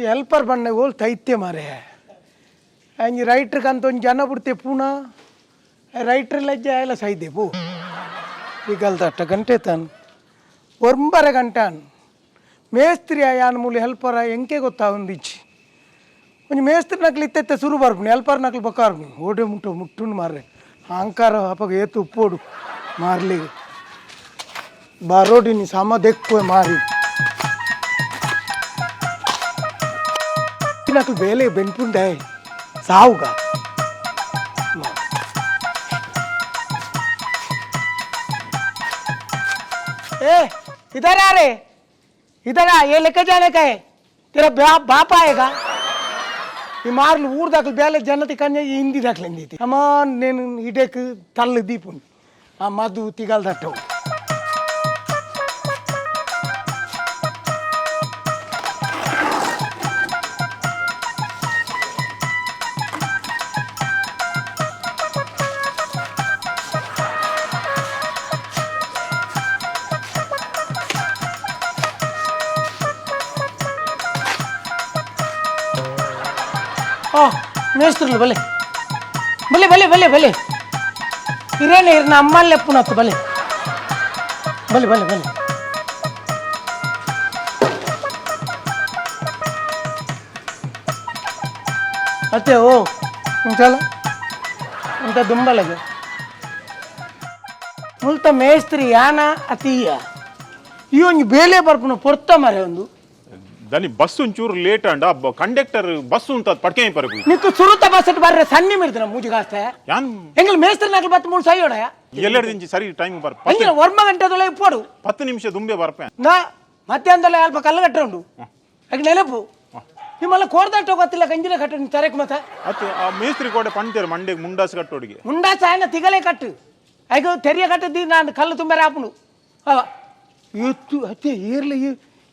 ಈ ಹೆಲ್ಪರ್ ಬಣ್ಣ ಓಲ್ ತೈತೆ ಮಾರೆ. ಅಂಜಿ ರೈಟ್ರ್ ಕಂತ ಒಂಜಿ ಜನ ಬಿಡ್ತೆ ಪೂನ ರೈಟ್ರ್ ಲಜ್ಜೆ ಆಯಲ ಸೈದೆ ಪೂ. ಈಗಲ್ದಟ್ಟ ಗಂಟೆ ತಾನು ಒಂಬರೆ ಗಂಟೆ ಅನ್ ಮೇಸ್ತ್ರಿ ಯಾನ್ ಮೂಲು ಹೆಲ್ಪರ ಎಂಕೆ ಗೊತ್ತಾವಂದಿಚ್ಚಿ. ಒಂಜಿ ಮೇಸ್ತ್ರಿ ನಕ್ಲು ಇತ್ತೆತ್ತೆ ಸುರು ಬರ್ಪುನಿ, ಹೆಲ್ಪರ್ ನಕ್ಲು ಬೊಕ್ಕಾರ್ಪುನಿ. ಓಡೆ ಮುಟ್ಟು ಮುಟ್ಟುಂಡು ಮಾರ್ರೆ. ಅಹಂಕಾರ ಅಪಗ ಏತು ಉಪ್ಪೋಡು ಮಾರ್ಲಿಗೆ ಬಾರೋಡಿನಿ ಸಮ ದೆಕ್ಕುವೆ ಮಾರಿ. ನಕ್ಲು ಬೇಲೆ ಬೆನ್ಪುಂಡೆ ಸಾವುಗ. ए इधर आ रे, इधर आ. ये लेके जाने का है, तेरा बाप आएगा. ఈ మార్లు ఊరు దాకలు బేల జన్నతి కన్య ఈ హిందీ దాకలింది అమ్మా. నేను ఇటెక్ తల్లు దీపుని ఆ మధు తిగలు తట్టవు. మేస్త్రులు భలే భలే భలే భలే భలే. ఇరేనే ఇరు అమ్మాళ్ళు ఎప్పునత్తు. భలే భలే భలే భలే. ಅತ್ತೆ ಓ ಚಲ ಇಂಥ ದುಂಬಲಗೆ ಮುಲ್ತ ಮೇಸ್ತ್ರಿ ಯಾನ ಅತೀಯ ಈ ಒಂಜಿ ಬೇಲೆ ಬರ್ಪುನ ಪೊರ್ತ ಮರೆ ಒಂದು. ದಾನಿ ಬಸ್ ಒಂಚೂರು ಲೇಟ್ ಅಂಡ ಕಂಡಕ್ಟರ್ ಬಸ್ ಉಂತದ್ ಪಡ್ಕೆ ಪರಕು. ನಿಕ್ಕು ಸುರುತ ಬಸ್ ಬರ್ರೆ ಸನ್ನಿ ಮಿರ್ದಿನ ಮೂಜಿಗಾಸ್ತೆ. ಯಾನ್ ಎಂಗಲ್ ಮೇಸ್ತ್ರಿ ನಕಲು ಬತ್ತು ಮೂರು ಸೈಯೋಡ. ಎಲ್ಲೆಡ್ದಿಂಚಿ ಸರಿ ಟೈಮ್ ಬರ್. ಎಂಗಿನ ಒರ್ಮ ಗಂಟೆದೊಳಗೆ ಇಪ್ಪೋಡು. 10 ನಿಮಿಷ ದುಂಬೆ ಬರ್ಪೆ. ನಾ ಮಧ್ಯಾಹ್ನದಲ್ಲ ಅಲ್ಪ ಕಲ್ಲು ಕಟ್ಟ ಉಂಡು ಹಾಗೆ ನೆನಪು. ನಿಮ್ಮಲ್ಲ ಕೋರ್ದಾಟ ಗೊತ್ತಿಲ್ಲ ಕಂಜಿನ ಕಟ್ಟು ತರಕ್ ಮತ್ತೆ. ಅತ್ತು ಆ ಮೇಸ್ತ್ರಿ ಕೋಡೆ ಪಂತೇರು ಮಂಡೆಗೆ ಮುಂಡಾಸ್ ಕಟ್ಟೋಡಿಗೆ. ಮುಂಡಾಸ ఆయన ತಿಗಲೇ ಕಟ್ಟು ಐಗ ತೆರಿಯ ಕಟ್ಟದ್ದು ನಾನು ಕಲ್ಲು ತುಂಬಾರೆ ಆಪುಂಡು ಅವ ಎತ್ತು ಅತ್ತೆ ಏರ್ಲ.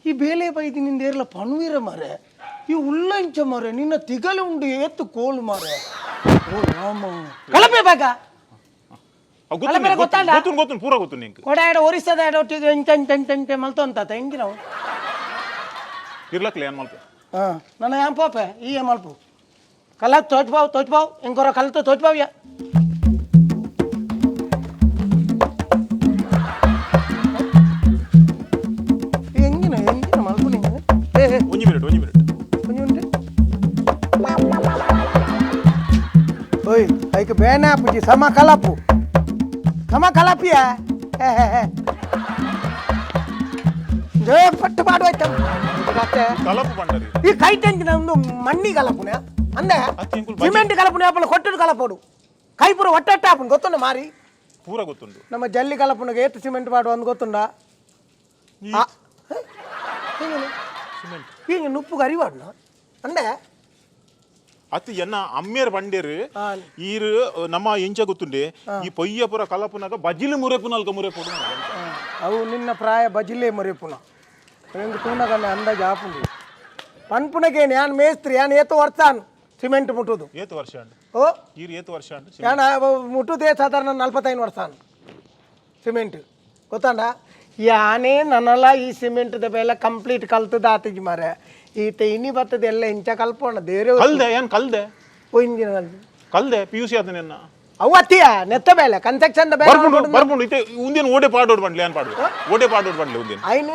ಈ ಬೇಲೆ ಬೈದಿ ನಿಂದ ಏರ್ಲ ಪಣುವೀರ ಮಾರೆ. ಈ ಉಲ್ಲಂಚ ಮಾರೆ, ನಿನ್ನ ತಿಗಲೆ ಉಂಡು ಏತ್ತು ಕೋಲು ಮಾರೆ. ಓ ರಾಮ, ಕಳಪೆ ಬಾಗ. ಅವ್ ಅಲ್ಲ ಬೇರೆ ಗೊತ್ತಲ್ಲ? ಗೊತ್ತು ಗೊತ್ತು, ಪೂರ ಗೊತ್ತು ನಿಂಗೆ. ಕೊಡ ಎಡ ಒರಿಸ್ಸದ ಎಡ ಒಟ್ಟಿಗೆ ಎಂಚ ಎಂಚ ಎಂಚ ಎಂಚ ಮಲ್ತೊಂತಾತ ಎಂಜಿನವು. ಇರ್ಲಕ್ಲೆ ಏನ್ ಮಲ್ಪೆ. ಹಾಂ, ನನ್ನ ಏನ್ ಪೋಪೆ ಈ ಏ ಮಲ್ಪು ಕಲ್ಲ ತೋಚ್ಬಾವ್ ತೋಚ್ಬಾವ್ ಎಂಕೊರ ಕಲ್ತು ತೋಚ್ಬಾವ್ ಯಾ. ಎಂಜಿನ ಎಂಜಿನ ಮಲ್ಪು ನಿಂಗೆ. ಏ ಏ, ಒಂಜಿ ಮಿನಿಟ್, ಒಂಜಿ ಮಿನಿಟ್. ಒಂಜಿ ಮಿನಿಟ್. ಓಯ್, ಐಕ್ ಬೇನೆ ಆಪುಜಿ. ಸಮ ಕಲಪು, ಸಮ ಕಲಪಿಯ. ಹೇ ಹೇ ಹೇ ಜೇ ಪಟ್ಟು ಮಾಡುವಾಯ್ತ ಮತ್ತೆ. ಕಲಪು ಬಂಡರಿ. ಈ ಕೈ ಟೆಂಕಿನ ಒಂದು ಮಣ್ಣಿ ಕಲಪುನ ಅಂದೆ. ಅತ್ತೆ ಇಂಕುಲ್ ಬಜಿ- ಸಿಮೆಂಟ್ ಕಲಪುನ ಅಪ್ಪಲ ಕೊಟ್ಟರು ಕಲಪೋಡು ಕೈ ಪೂರ ಒಟ್ಟಟ್ಟ ಆಪುನು ಗೊತ್ತುಂಡ ಮಾರಿ. ಪೂರ ಗೊತ್ತುಂಡು. ನಮ್ಮ ಜಲ್ಲಿ ಕಲಪುನಗೆ ಏತು ಸಿಮೆಂಟ್ ಪಾಡು ಒಂದು ಗೊತ್ತುಂಡ. ಈ ಆ, ಹೇ? ಹಿಂಗೇನು? ಸಿಮೆಂಟ್. ಹಿಂಗೆ ನುಪ್ಪು ಕರಿವಾಡ್ನ ಅಂದೆ. ಅತ್ತು ಎನ್ನ ಅಮ್ಮೇರ್ ಬಂಡೇರು. ಆ. ಈರು ನಮ್ಮ ಎಂಚ ಗೊತ್ತುಂಡೆ, ಈ ಪೊಯ್ಯ ಪೂರ ಕಲಪುನಾಗ ಬಜಿಲು ಮುರೆಪುನಲ್ಕ ಮುರೆಪುಡು. ಅವು ನಿನ್ನ ಪ್ರಾಯ ಬಜಿಲೇ ಮರಿಪುನ ಹೆಂಗೆ ತೂನಗನೆ ಅಂದಾಜು ಆಪುಂಡು ಪನ್ಪುನಗೆ. ಯಾನ್ ಮೇಸ್ತ್ರಿ, ಯಾನ್ ಏತು ವರ್ತಾನ್ ಸಿಮೆಂಟ್ ಮುಟ್ಟುದು. ಏತು ವರ್ಷ ಅಂಡು? ಓ. ಈರು ಏತು ವರ್ಷ ಅಂಡು? ಯಾನ್ ಮುಟ್ಟುದೇ ಸಾಧಾರಣ 45 ವರ್ಷ ಸಿಮೆಂಟ್ ಗೊತ್ತಾಂಡ. ಯಾನೇ ನನ್ನಲ್ಲ ಈ ಸಿಮೆಂಟ್ದ ಬೇಲೆ ಕಂಪ್ಲೀಟ್ ಕಲ್ತದ ಆತಿಜಿ ಮಾರೆ. ಈತ ಇನಿ ಬತ್ತದ ಎಲ್ಲ ಇಂಚ ಕಲ್ಪೋಣ ದೇರೆ. ಕಲ್ದೆ, ಏನ್ ಕಲ್ದೆ. ಇಂಜಿನ ಕಲ್ತು. ಕಲ್ದೆ, P U C ಆದ ನಿನ್ನ. ಅವು ಅತ್ತಿಯ ನೆತ್ತ ಬೇಲೆ ಕನ್ಸ್ಟ್ರಕ್ಷನ್ ಬೇಲೆ. ಬರ್ಪುಂಡು ಬರ್ಪುಂಡು. ಇತ್ತೆ ಉಂದಿನ ಓಡೆ ಪಾಡೋಡು ಬಂಡ್ಲೆ, ಏನ್ ಪಾಡು ಓಡೆ ಪಾಡೋಡು ಬಂಡ್ಲೆ ಉಂದಿನ. ಐನು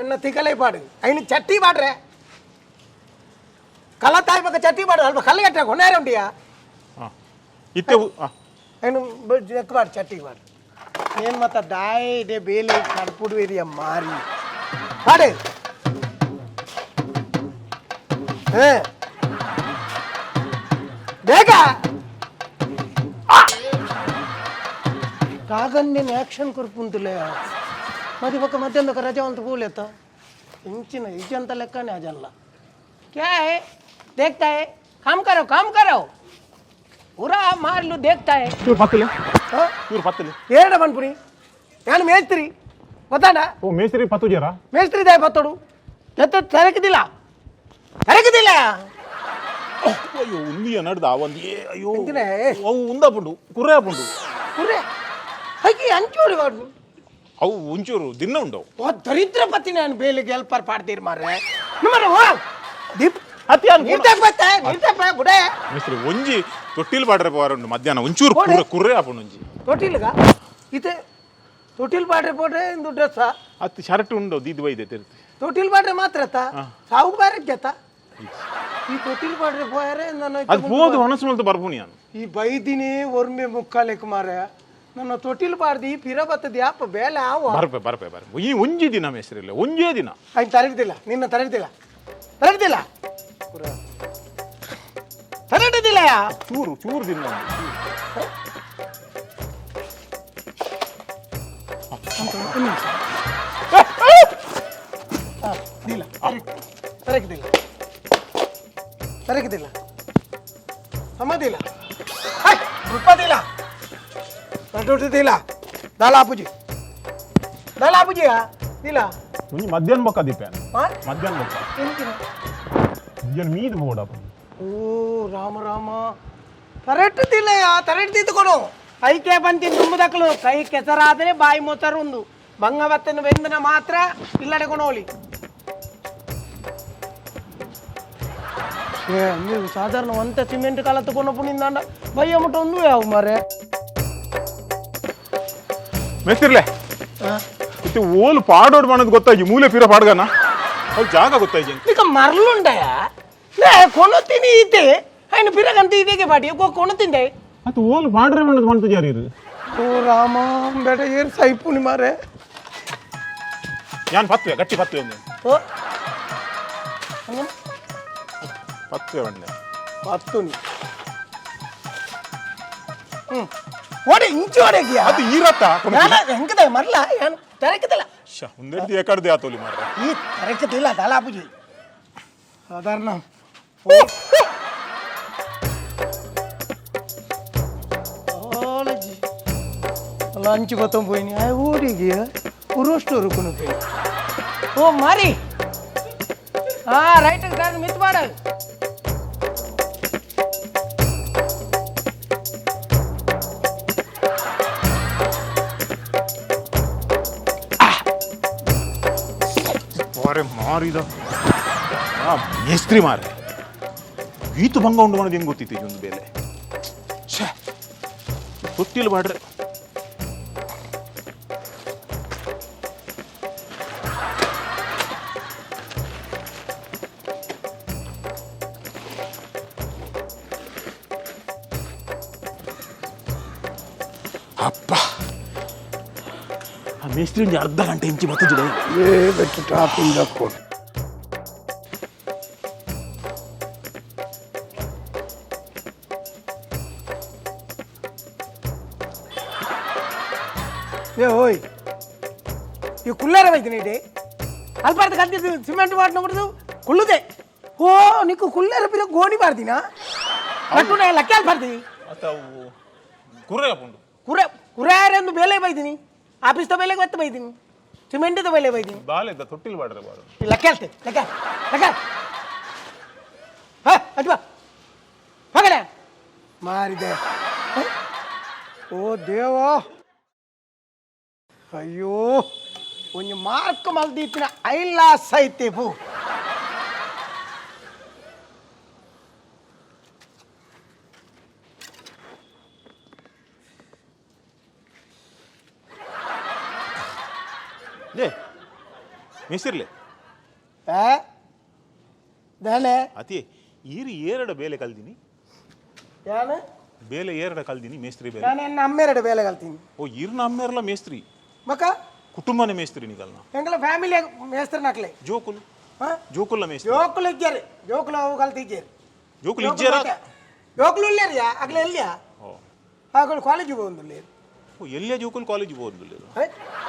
ಎನ್ನ ತಿಕಲೇ ಪಾಡು, ಐನು ಚಟ್ಟಿ ಪಾಡ್ರೆ ಕಲ್ಲ ತಾಯಿ ಪಕ್ಕ ಚಟ್ಟಿ ಪಾಡು ಅಲ್ಪ ಕಲ್ಲು ಕಟ್ಟ ಕೊನಾರೆ ಉಂಟಿಯಾ. ಹಾ ಇತ್ತೆ ಆ. ಐನು ಎಕ್ ಪಾಡು ಚಟ್ಟಿ ಪಾಡು. ಏನು ಮತ್ತ ದಾಯ ಇದೆ ಬೇಲೆ ಕಡ್ಪುಡುವೇರಿಯ ಮಾರಿ ಪಾಡು. ಹೇ ಬೇಗ ಕಾಗನ್ನೇನು ಆ್ಯಕ್ಷನ್ ಕೊರ್ಪುಂತಲೇ ಮತ್ತೆ ಪಕ್ಕ ಮಧ್ಯಾಹ್ನಕ್ಕೆ ರಜೆ ಅಂತ ಪೂಲೆತ್ತ ಇಂಚಿನ ಇಜ್ಜಂತ ಲೆಕ್ಕನೇ ಅಜಲ್ಲ. क्या है देखता है, काम करो काम करो, पूरा मार लो देखता है. ಚೂರು ಪತ್ತಲೆ. ಹ? ಚೂರು ಪತ್ತಲೆ. ಏಡ ಪನ್ಪುನಿ, ನಾನು ಮೇಸ್ತ್ರಿ ಗೊತ್ತಾಂಡ. ಓ ಮೇಸ್ತ್ರಿ ಪತ್ತು ಜರ. ಮೇಸ್ತ್ರಿ ದಾಯ ಬತ್ತೋಡು ತೆತ್ತ ತೆರಕದಿಲ್ಲ ತೆರಕದಿಲ್ಲ. ಅಯ್ಯೋ, ಉಂದಿಯ ನಡ್ದ ಒಂದು ಏ ಅಯ್ಯೋ. ಎಂತಿನ? ಅವು ಉಂದಾಪುಂಡು ಕುರ್ರೆ ಆಪುಂಡು. ಕುರ್ರೆ ಹಕ್ಕಿ ಅಂಚೋಡಿ ವಾಡು. ಅವು ಒಂಚೂರು ದಿನ ಉಂಡವು. ಓ ದರಿದ್ರ ಪತ್ತಿ, ನಾನು ಬೇಲಿಗೆ ಹೆಲ್ಪರ್ ಪಾಡ್ತೀರಿ ಮಾರ್ರೆ ನಿಮ್ಮರ. ಓ ದೀಪ್ ಅತಿ ಯಾನ್ ನೀರ್ ತೆಪ್ಪತ್ತೆ ನೀರ್ ತೆಪ್ಪ ಬುಡೆ. ಮೇಸ್ತ್ರಿ ಒಂಜಿ ತೊಟ್ಟಿಲ್ ಪಾಡ್ರೆ ಪೋವಾರುಂಡು ಮಧ್ಯಾಹ್ನ ಒಂಚೂರು ಕುರ್ರೆ ಕುರ್ರೆ ಆಪುಂಡು ಒಂಜಿ. ತೊಟ್ಟಿಲ್ಗ ಇತ್ತೆ ತೊಟ್ಟಿಲ್ ಪಾಡ್ರೆ ಪೋಟ್ರೆ ಇಂದು ಡ್ರೆಸ್. ಅತ್ತು ಶರ್ಟ್ ಉಂಡು ದೀದ್ ಬೈದೆ ತಿರ್ತಿ. ತೊಟ್ಟಿಲ್ ಪಾಡ್ರೆ ಮಾತ್ರ ಅತ್ತ ಸಾವು ಬಾರೆ ಜತ್ತ ಈ ತೊಟ್ಟಿಲ್ ಪಾಡ್ರೆ ಪೋಯರೆ ನನ್ನ. ಅದು ಪೋದು ಮನಸ್ಸು ಮಲ್ತು ಬರ್ಪುನಿ ಯಾನು. ಈ ಬೈದಿನೇ ಒರ್ಮೆ ಮುಕ್ಕಾಲೆಕ್ ಮಾರ ನನ್ನ ತೊಟ್ಟಿಲ್ ಪಾಡ್ದಿ ಪಿರ ಬತ್ತದ ಯಾಪ ಬೇಲೆ ಆವ. ಬರ್ಪೆ ಬರ್ಪೆ ಬರ್ಪೆ, ಈ ಒಂಜಿ ದಿನ ಮೇಸ್ತ್ರಿ, ಇಲ್ಲ ಒಂಜೇ ದಿನ. ಆಯ್ತು, ತರಡ್ದಿಲ್ಲ ನಿನ್ನ, ತರಡ್ದಿಲ್ಲ ತರಡ್ದಿಲ್ಲ ತರಡ್ದಿಲ್ಲ. ಚೂರು ಚೂರು ದಿನ ಉಂಟು. ದಿಲ್ಲ ತರಕಿದಿಲ್ಲ ತರಕಿದಿಲ್ಲ ಸಮದಿಲ್ಲ ರುಪ್ಪದಿಲ್ಲ ನಡುದಿಲ್ಲ ದಾಲ ಆಪುಜಿ ದಾಲ ಆಪುಜಿಯಾ ದಿಲ್ಲ. ಒಂಜಿ ಮಧ್ಯಾಹ್ನ ಬೊಕ್ಕ ದೀಪ. ಹಾ? ಮಧ್ಯಾಹ್ನ ಬೊಕ್ಕ. ಎಂತಿನ? ಮಧ್ಯಾಹ್ನ ಮೀದು ಬೋಡಪ್ಪ. ಓ ರಾಮ ರಾಮ, ತರಟ್ಟುದಿಲ್ಲಯ್ಯ, ತರಟ್ಟಿದ್ಕೊಡು ಐಕೆ ಬಂತಿ ತುಂಬುದಕ್ಕಲು ಕೈ ಕೆಸರಾದರೆ ಬಾಯಿ ಮೊಸರುಂದು ಬಂಗವತ್ತನ್ನು ಬೆಂದನ ಮಾತ್ರ ಇಲ್ಲಡೆ ಕೊನೋಲಿ. ಏ ನೀವು ಸಾಧಾರಣ ಒಂತ ಸಿಮೆಂಟ್ ಕಾಲ ತಗೊಂಡು ನಿಂದಾಂಡ ಬಯ್ಯ ಮುಟ್ಟ ಒಂದು ಯಾವ ಮಾರೆ. ಮೇಸ್ತಿರ್ಲೆ, ಇತ್ತೆ ಓಲು ಪಾಡೋಡ್ ಮಾಡೋದು ಗೊತ್ತಾಗಿ ಮೂಲೆ ಪಿರ ಪಾಡ್ಗನ ಅವ್ರು ಜಾಗ ಗೊತ್ತಾಗಿ. ಇక ಮರಳುಂಡಯ ಲೇ ಕೊನೊತ್ತೀನಿ ಇತ್ತೆ ఆయన ಪಿರಗಂತ ಇದೇಗೆ ಬಾಟಿ ಕೊನೊತ್ತಿಂದೆ. ಅದು ಓಲು ಪಾಡ್ರೆ ಮಾಡೋದು ಮಾಡ್ತು ಜಾರಿ ಇದು. ಓ ರಾಮ, ಬೇಟ ಏರ್ ಸೈಪುನಿ ಮಾರೆ. ಯಾನ್ ಪತ್ತುವೆ ಗಟ್ಟಿ ಪತ್ತುವೆ ಒಂದು. ಓ. ಪತ್ತುವೆ ಒಂಡೆ. ಪತ್ತುನಿ ಹ್ಮ್ ಓಡೆ ಇಂಚು ಓಡೆಗಿಯಾ. ಅದು ಈರತ್ತ. ಹೆಂಗದ ಮರಲ ಏನು ತರಕತಿಲ್ಲ. ಒಂದೆಡ್ದು ಏಕಡ್ದೆ ಆತೋಲಿ ಮಾರ್ರೆ. ಈ ತರಕತಿಲ್ಲ ದಲಾಪುಜಿ ಸಾಧಾರಣ. ಲಂಚ್ ಗೊತ್ತ పోయిನಿ ಆ ಊರಿಗೆ ಪುರೋಷ್ಟರು ಕೊನು. ಓ ಮಾರಿ, ಹಾ ರೈಟ್ ಕಾರ್ ಮಿತ್ ಮಾಡ. ಮಾರೆ ಮಾರಿದ ಆ ಮೇಸ್ತ್ರಿ ಮಾರೆ, ಈತು ಭಂಗ ಉಂಡು ಮಾಡೋದು ಹೆಂಗೆ ಗೊತ್ತಿತ್ತು ಒಂದು ಬೇಲೆ. ಛೇ, ಗೊತ್ತಿಲ್ಲ ಬಾಡ್ರೆ. ಅಪ್ಪ, ಆ ಮೇಸ್ತ್ರಿ ಒಂದು ಅರ್ಧ ಗಂಟೆ ಇಂಚಿ ಬತ್ತಿದ್ದೆ. ಏ ಬೆಟ್ಟು ಟಾಪಿಂಗ್ ಹಾಕೊಂಡು ಏ ಓಯ್, ಈ ಕುಲ್ಲಾರ ಬೈತೀನಿ ಇಡಿ ಅಲ್ಪಾರ್ದು ಕಲ್ತಿದ್ದು ಸಿಮೆಂಟ್ ಮಾಡಿ ಕುಳ್ಳುದೆ. ಓ ನಿಕ್ಕು ಕುಲ್ಲಾರ ಪಿರ ಗೋಣಿ ಬಾರ್ದಿನ ಲಟ್ಟುನ ಲಕ್ಕೆ ಅಲ್ಪಾರ್ದಿ. ಮತ್ತು ಅವು ಕುರ್ರೆ ಹಾಕೊಂಡು. ಕುರೆ ಕುರಾರೆಂದು ಬೇಲೆ ಬೈತೀನಿ, ಆಫೀಸ್ದ ಬೇಲೆಗೆ ಬತ್ತ ಬೈತೀನಿ, ಸಿಮೆಂಟದ ಬೇಲೆ ಬೈತೀನಿ. ಬಾಲೆದ್ದ ತೊಟ್ಟಿಲ್ ಬಾಡ್ರೆ ಬಾರು. ಲಕ್ಕೆ ಅಲ್ತೆ ಲಕ್ಕೆ ಲಕ್ಕೆ ಹಾ ಅಜ್ವಾ ಹೋಗಲೆ ಮಾರಿದೆ. ಹ? ಓ ದೇವ, ಅಯ್ಯೋ, ಒಂಜಿ ಮಾರ್ಕ್ ಮಲ್ದೀತಿನ ಐಲಾಸ್ ಐತೆ ಪೂ. ಲೇ ಮಿಸಿರ್ಲೆ. ಆ ದಾನೆ? ಅತಿ ಈರು ಏರಡ ಬೇಲೆ ಕಲ್ದಿನಿ. ಯಾನು? ಬೇಲೆ ಏರಡ ಕಲ್ದಿನಿ ಮೇಸ್ತ್ರಿ ಬೇಲೆ. ನಾನು ಎನ್ನ ಅಮ್ಮೆರಡು ಬೇಲೆ ಕಲ್ತೀನಿ. ಓ, ಈರ್ನ ಅಮ್ಮೇರಲ ಮೇಸ್ತ್ರಿ? ಮಕ್ಕ. ಕುಟುಂಬನೇ ಮೇಸ್ತ್ರಿ ನಿಗಲ್ನ? ಎಂಗಲ ಫ್ಯಾಮಿಲಿ ಮೇಸ್ತ್ರನಾಕ್ಲೆ. ಜೋಕುಲು? ಹಾ. ಜೋಕುಲ್ಲ ಮೇಸ್ತ್ರಿ? ಜೋಕುಲು ಇಜ್ಜಾರು, ಜೋಕುಲು ಅವು ಕಲ್ತಿಜ್ಜಾರು. ಜೋಕುಲು ಇಜ್ಜೇರ? ಜೋಕುಲು ಉಲ್ಲೇರಿಯಾ, ಅಗ್ಲೆ ಎಲ್ಲಿಯಾ? ಓ. ಅಗಲು ಕಾಲೇಜಿಗೆ ಹೋಗುದಿಲ್ಲ. ಓ, ಎಲ್ಲಿಯ ಜೋಕುಲು ಕಾಲೇಜಿಗೆ ಹೋಗುದಿಲ್ಲ?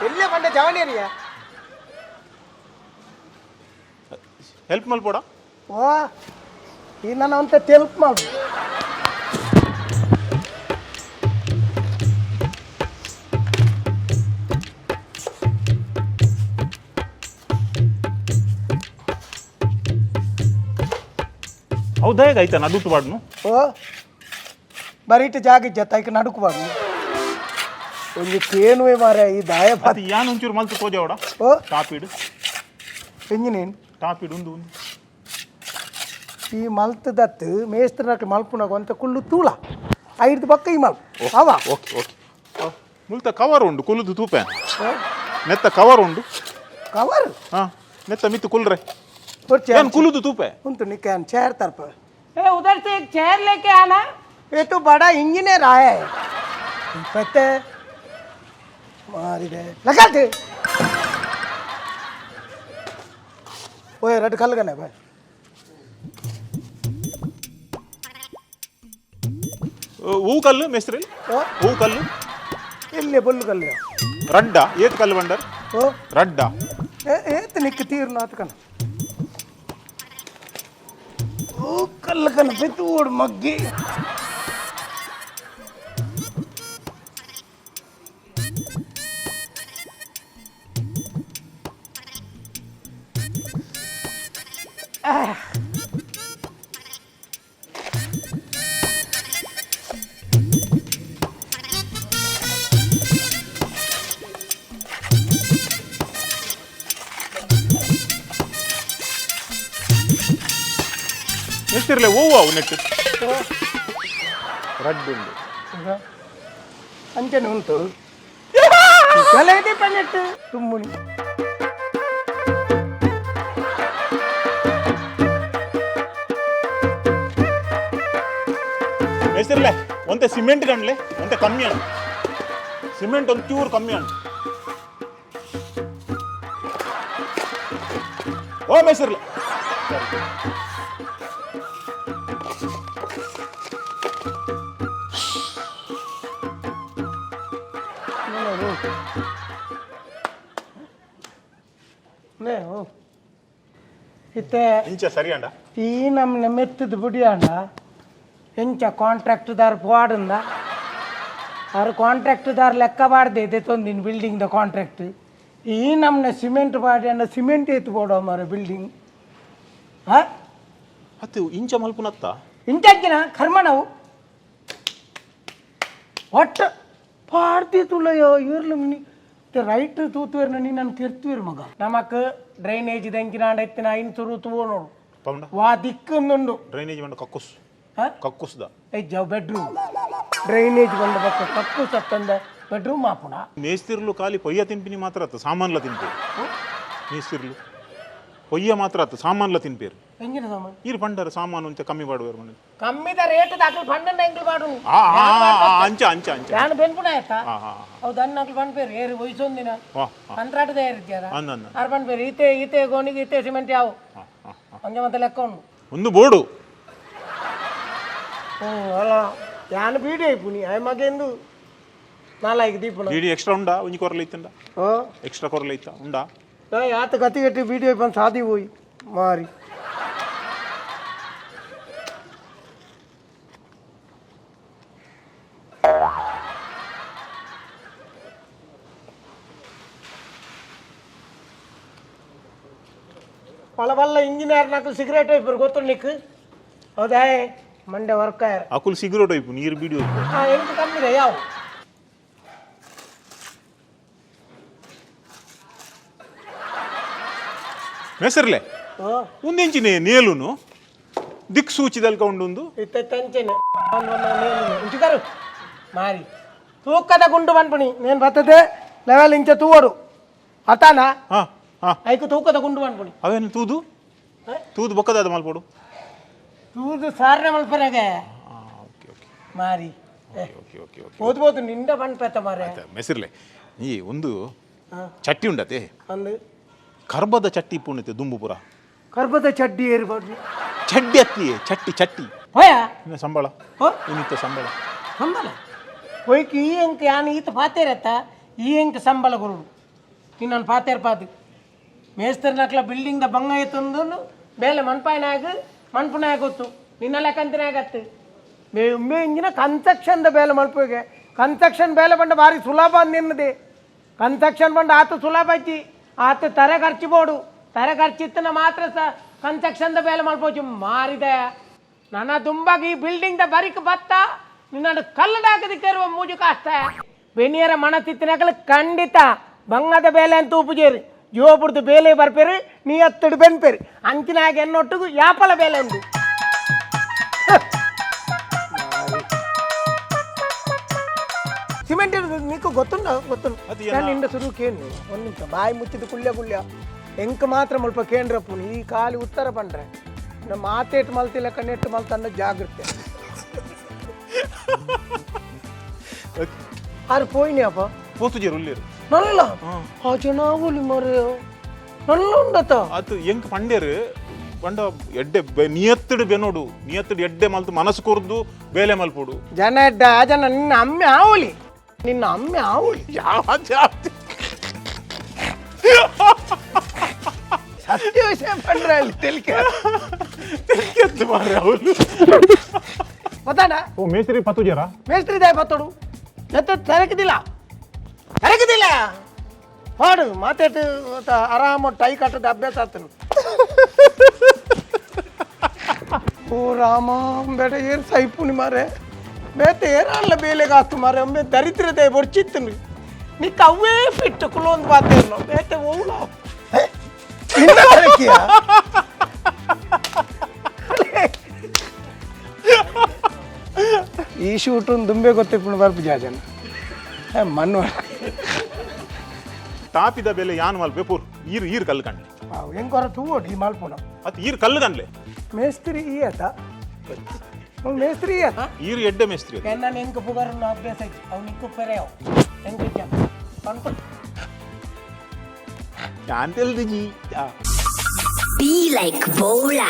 ಎಲ್ಲೇ ಬಂಡ ಜವನೇರಿಯಾ. ಹೆಲ್ಪ್ ಮಲ್ಪೋಡ. ಓ, ಈ ನನ್ನ ಅಂತ ತೆಲ್ಪ್ ಮಾಡು. ಹೌದಾ, ಹೇಗೆ ಆಯ್ತಾ ನಡುಟು ಬಾಡ್ನು? ಓ, ಬರೀಟ್ ಜಾಗ ಇಜ್ಜತ್ತ ಐಕ ನಡುಕು ಬಾಡು ಒಂಜಿ ಕೇನುವೆ ಮಾರ ಈ ದಾಯ. ಅದು ಯಾನ್ ಒಂಚೂರು ಮಲ್ತು ತೋಜಾವಡ. ಓ. ಟಾಪಿಡು. ಎಂಜಿನೇನು? ಟಾಪಿಡು ಒಂದು ಒಂದು. ಈ ಮಲ್ತದತ್ತು ಮೇಸ್ತ್ರನಕ್ಕೆ ಮಲ್ಪುನಾಗ ಅಂತ ಕುಳ್ಳು ತೂಳ ಐದು ಪಕ್ಕ ಈ ಮಲ್ ಅವ. ಓಕೆ ಓಕೆ, ಮುಲ್ತ ಕವರ್ ಉಂಡು, ಕುಲ್ಲುದು ತೂಪೆ. ನೆತ್ತ ಕವರ್ ಉಂಡು. ಕವರ್? ಹಾ, ನೆತ್ತ ಮಿತ್ತು ಕುಲ್ರೆ. और चेयर. ಏನು ಕುಲ್ಲುದು ತೂಪೆ. उन तो निकान चेयर तरफ ए, उधर से एक चेयर लेके आना। ये तो बड़ा इंजीनियर आया है, पता है। मारी दे लगा दे। ओए, रेड कलर का भाई. ಹೂ ಕಲ್ಲು ಮೇಸ್ತ್ರಿ? ಓ. ಹೂ ಕಲ್ಲು. इल्ले बोल कल. ರಡ್ಡ ಏತ್ ಕಲ್ಲು ಬಂಡರ್? ओ. ರಡ್ಡ. ए ए तो निक तीर नात कन ओ कल कन पेतोड़ मग्गी. ಮೇಸ್ತ್ರಿಲೆ, ಹೂವು ಅವು ನೆಟ್ಟು ರಡ್ಡು ಉಂಡು. ಅಂಚನೆ ಉಂಟು ಕಲೆ ಪನ್ನೆಟ್ಟು ತುಮ್ಮುನಿ. ಮೇಸ್ತ್ರಿಲೆ, ಒಂತೆ ಸಿಮೆಂಟ್ ಗಂಡ್ಲೆ, ಒಂತೆ ಕಮ್ಮಿ ಅಣ್ಣ. ಸಿಮೆಂಟ್ ಒಂದು ಚೂರು ಕಮ್ಮಿ ಅಣ್ಣ. ಓ ಮೇಸ್ತ್ರಿಲೆ. ನೇ ಓ ಇತ್ತೆ. ಇಂಚ ಸರಿ ಅಣ್ಣ. ಈ ನಮ್ಮನೆ ಮೆತ್ತದ ಬುಡಿಯಂಡ ಎಂಚ ಕಾಂಟ್ರಾಕ್ಟ್ದಾರ್ ಪೋವಾಡಂದ. ಆರು ಕಾಂಟ್ರಾಕ್ಟ್ದಾರ್ ಲೆಕ್ಕ ಬಾಡ್ದೆ ಇದೆ ತೊಂದಿನ building the contract. ಈ ನಮ್ಮನೆ ಸಿಮೆಂಟ್ ಬಾಡಿ ಅಂಡ ಸಿಮೆಂಟ್ ಏತು ಬೋಡೋ ಮಾರ ಬಿಲ್ಡಿಂಗ್ ಹಾ. ಅತ್ತು ಇಂಚ ಮಲ್ಪುನತ್ತ? ಇಂಚಕ್ಕಿನ ಕರ್ಮ ನಾವು ಒಟ್ಟು ಪಾಡ್ತಿ ತುಳಯೋ ಇರ್ಲು ಮಿನಿ ರೈಟ್ ತೂತುವೇರ್ನ ನೀ ನಾನು ತಿರ್ತುವೇರು ಮಗ. ನಮಕ್ ಡ್ರೈನೇಜ್ ದಂಕಿನಾಂಡ ಎತ್ತಿನ ಐನ್ ತುರು ತೂವ ನೋಡು. ಪೌಂಡ. ವಾ ದಿಕ್ಕಂದುಂಡು. ಡ್ರೈನೇಜ್ ಬಂಡ ಕಕ್ಕುಸ್. ಹಾ? ಕಕ್ಕುಸ್ದ. ಜವ್ ಬೆಡ್ರೂಮ್ ಡ್ರೈನೇಜ್ ಬಂದ ಬಕ್ಕ ಕಕ್ಕು ಸತ್ತಂದ ಬೆಡ್ರೂಮ್ ಆಪುಣ. ಮೇಸ್ತಿರ್ಲು ಖಾಲಿ ಪೊಯ್ಯ ತಿನ್ಪಿನಿ ಮಾತ್ರ ಅತ್ತ, ಸಾಮಾನ್ಲ ತಿನ್ಪೇರು. ಮೇಸ್ತಿರ್ಲು ಪೊಯ್ಯ ಮಾತ್ರ ಅತ್ತ, ಸಾಮಾನ್ಲ ತಿನ್ಪೇರು. ಎಂಜಿನ ಸಾಮಾನು? ಈರು ಪಂಡರ ಸಾಮಾನು ಅಂಚ ಕಮ್ಮಿ ಪಾಡುವೇರು ಮನೆ. ಕಮ್ಮಿದ ರೇಟ್ ದಾಖಲು ಪಂಡಂಡ ಎಂಕಲ್ ಪಾಡು. ಆ ಆ, ಆ, ಆ, ಅಂಚ ಅಂಚ ಅಂಚ. ನಾನು ಬೆನ್ಪುಣ ಆಯ್ತಾ? ಆ, ಆ, ಹೌದು, ಅನ್ನ ಅಕ್ಲು ಪನ್ಪೇರು ಏರು ವಯಸ್ಸೊಂದಿನ ಆ, ಆ, ಕಂತ್ರಾಟದ ಏರಿದ್ಯಾರ. ಅಂದ ಅಂದ. ಆರು ಪನ್ಪೇರು ಈತೆ ಈತೆ ಗೋಣಿಗೆ ಈತೆ ಸಿಮೆಂಟ್ ಯಾವ ಆ, ಆ, ಆ. ಒಂಜೆ ಮತ್ತೆ ಲೆಕ್ಕ ಉಂಡು. ಒಂದು ಬೋರ್ಡು. ಹ್ಞೂ ಅಲ್ಲ, ಯಾನ್ ಬೀಡಿ ಐಪುನಿ ಆಯ್ ಮಗೆಂದು ನಾಲಾಯ್ಕ ದೀಪುನ. ಬೀಡಿ ಎಕ್ಸ್ಟ್ರಾ ಉಂಡಾ? ಒಂಜಿ ಕೊರಲೆ ಇತ್ತಂಡ. ಓ. ಎಕ್ಸ್ಟ್ರಾ ಕೊರಲೆ ಇತ್ತ ಉಂಡಾ? ಯಾತ ಗತಿಗಟ್ಟಿ ಬೀಡಿ ಐಪನ್ ಸಾದಿ ಹೋಯ್ ಮಾರಿ. పల వల్ల ఇంజనీర్ నాకు సిగరెట్ అయిపోరు ಗೊತ್ತು నీకు ಹೌದಾ? ಮಂಡೆ ವರ್ಕ್ ಆಯ್ರ. ಅಕುಲ್ ಸಿಗರೇಟ್ ಒಯ್ಪು, ನೀರು ಬೀಡಿ ಒಯ್ಪು. ಎಂತ ಕಮ್ಮಿದೆ ಯಾವ. ಮೇಸರ್ಲೆ. ಓ. ಒಂದೆಂಚಿನೆ ನೇಲುನು ದಿಕ್ಸೂಚಿದಲ್ಕ ಉಂಡುಂದು. ಇತ್ತ ತಂಚೆನೆ ఉంచుతారు ಮಾರಿ ತೂಕದ ಗುಂಡು ಪನ್ಪುಣಿ నేను ಬರ್ತದೆ ಲೆವೆಲ್ ಇಂಚ ತೂವಡು ಅತಾನ. ಹಾ ಹಾ. ಐಕು ತೂಕದ ಗುಂಡು ಪನ್ಪುಣಿ. ಅವೇನು ತೂದು? ಹ? ತೂದು ಬೊಕ್ಕದಾದ ಮಲ್ಪೋಡು. ತೂದು ಸಾರನೆ ಮಲ್ಪರಾಗೆ. ಹಾ, ಓಕೆ ಓಕೆ. ಮಾರಿ. Okay okay okay. పోతు పోతు నిండా పనిపెత్త ಮಾರೆ. ಮೆಸಿರ್ಲೆ, ಈ ಒಂದು ಚಟ್ಟಿ ಉಂಡತೆ. ಅಂದು. ಕರ್ಬದ ಚಟ್ಟಿ ಇಪ್ಪುಂಡತೆ ದುಂಬು ಪುರ. ಕರ್ಬದ ಚಡ್ಡಿ ಏರ್ಬಾರ್ದು. ಚಡ್ಡಿ ಅತ್ತಿಯೇ, ಚಟ್ಟಿ ಚಟ್ಟಿ. ಹೋಯ. ಇನ್ನು ಸಂಬಳ. ಹೋ. ಇನ್ನಿತ್ತ ಸಂಬಳ. ಸಂಬಳ ಹೋಯ್ಕ್ ಈ ಅಂಕ ಯಾನ್ ಈತ ಪಾತೇರತ್ತ ಈ ಅಂಕ ಸಂಬಳ ಕೊರುಡು ನಿನ್ನನ್ನು ಪಾತೇರ್ ಪಾತು ಮೇಸ್ತರ್ನಕ್ಲ ಬಿಲ್ಡಿಂಗ್ the ಬಂಗ ಎತ್ತೊಂದು ಬೇಲೆ ಮನ್ಪಾಯನಾಗ ಮನ್ಪುನಾಗ ಗೊತ್ತು ನಿನ್ನ ಲೆಕ್ಕಂತಿನಾಗತ್ತು ಮೇ ಮೇ ಇಂಜಿನ ಕನ್ಸ್ಟ್ರಕ್ಷನ್ the ಬೇಲೆ ಮಲ್ಪುಗೆ. ಕನ್ಸ್ಟ್ರಕ್ಷನ್ ಬೇಲೆ ಬಂಡ ಭಾರಿ ಸುಲಭ ನಿನ್ನದೆ. ಕನ್ಸ್ಟ್ರಕ್ಷನ್ ಬಂಡ ಆತ ಸುಲಭ ಐತಿ. ಆತ ತರೆ ಖರ್ಚು ಬೋಡು, ತರೆ ಖರ್ಚಿತ್ತನ ಮಾತ್ರ ಸ ಕನ್ಸ್ಟ್ರಕ್ಷನ್ the ಬೇಲೆ ಮಲ್ಪೋಚು ಮಾರಿದೆ. ನನ್ನ ದುಂಬಾಗಿ ಈ ಬಿಲ್ಡಿಂಗ್ the ಬರಿಕ್ ಬತ್ತ ನಿನ್ನ ಕಲ್ಲಡಾಕದಿಕ್ಕಿರುವ ಮೂಜು ಕಾಸ್ತ ಬೆನಿಯರ ಮಣ ತಿತ್ತಿನಕಲು ಖಂಡಿತ ಬಂಗದ ಬೇಲೆ ಅಂತ ಉಪುಜೇರು ಜೋಬುಡ್ದು ಬೇಲೆ ಬರ್ಪೇರು ನೀ ಅತ್ತಡು ಬೆನ್ಪೇರು ಅಂಚಿನಾಗ ಎನ್ನೊಟ್ಟಿಗೂ ಯಾಪಲ ಬೇಲೆ ಉಂಟು. ಗೊತ್ತುಂಡ ಗೊತ್ತುಂಡು. ಅದು ನಾನು ನಿಂಡ ಸುರು ಕೇನು ಒಂದು ನಿಮಿಷ ಬಾಯಿ ಮುಚ್ಚಿದ ಕುಳ್ಯ ಕುಳ್ಯ ಎಂಕ್ ಮಾತ್ರ ಮುಲ್ಪ ಕೇಂದ್ರಪ್ಪುನು ಈ ಖಾಲಿ ಉತ್ತರ ಪಂಡ್ರೆ ನಮ್ಮ ಮಾತೇಟ್ ಮಲ್ತಿಲ್ಲ ಕಣ್ಣೆಟ್ಟು ಮಲ್ತನ್ನ ಜಾಗ್ರತೆ. ಆರು ಪೋಯಿನಿ ಅಪ್ಪ. ಪೋತುಜೇರು ಉಲ್ಲೇರು. ನಲ್ಲ ಆ ಜನ ಆವೊಲಿ ಮರೆ, ನಲ್ಲ ಉಂಡತ. ಅದು ಎಂಕ್ ಪಂಡೇರು ಪಂಡ ಎಡ್ಡೆ ನಿಯತ್ತುಡು ಬೆನೋಡು, ನಿಯತ್ತುಡು ಎಡ್ಡೆ ಮಲ್ತು ಮನಸ್ಸು ಕೊರ್ದು ಬೇಲೆ ಮಲ್ಪೋಡು. ಜನ ಎಡ್ಡ, ಆ ಜನ ನಿನ್ನ ಅಮ್ಮೆ ಆವೊಲಿ, ನಿನ್ನ ಅಮ್ಮೆ ಆವೊಲಿ. ಯಾವ ಜಾತಿ? ಸತ್ಯ ವಿಷಯ ಪಂಡ್ರೆ ಅಲ್ಲಿ ತೆಲಿಕೆ. ಎತ್ತು ಮಾರ್ರೆ ಅವನು. ಗೊತ್ತಾಡ. ಓ ಮೇಸ್ತ್ರಿ ಪತ್ತುಜೇರಾ? ಮೇಸ್ತ್ರಿ ದಾಯ ಬತ್ತೋಡು ಎತ್ತ ತರಕದಿಲ್ಲ ತರಕದಿಲ್ಲ ಪಾಡು ಮಾತಾಡು. ಆರಾಮ ಟೈ ಕಟ್ಟದ ಅಭ್ಯಾಸ ಆತನು. ಓ ರಾಮ, ಬೇಡ ಏರ್ ಸೈಪುನಿ ಮಾರೆ, ಬೇತೆ ಏರಲ್ಲ ಬೇಲೆಗೆ ಆತು ಮಾರೆ. ಒಮ್ಮೆ ದರಿದ್ರದೆ ಬೊಡ್ಚಿತ್ತು ನಿಕ್ಕ ಅವೇ ಫಿಟ್ ಕುಲೊಂದು ಬಾತೇನು ಬೇತೆ ಓಲ ತರಕಿಯ. ಈ ಶೂಟ್ ದುಂಬೆ ಗೊತ್ತಿಪ್ಪುಂಡು ಬರ್ಪು ಜಾಜನ ಮಣ್ಣು. ಟಾಪಿದ ಬೆಲೆ ಯಾನ್ ಮಲ್ಪೆ ಪೂರ್ ಈರ್ ಈರ್ ಕಲ್ಲು ಕಂಡ್ಲೆ. ಹೆಂಗೊರ ತೂವೋಡು ಈ ಮಲ್ಪುನ. ಅತ್ ಈರ್ ಕಲ್ಲು ಕಂಡ್ಲೆ. ಮೇಸ್ತ್ರಿ ಈ ಆತ, ಅವ್ನು ಮೇಸ್ತ್ರಿ ಈ ಆತ. ಈರ್ ಎಡ್ಡೆ ಮೇಸ್ತ್ರಿ ಅದು. ನನ್ನ ಎಂಕ್ ಪುಗಾರನ್ನು ಅಭ್ಯಾಸ ಇತ್ತು, ಅವ್ನು ಇಕ್ಕು ಪೆರೆಯವ್ ಎಂಕ್ ಪನ್ಪ. ಯಾನ್ ತೆಲ್ದಿಜಿ. Be like Bola.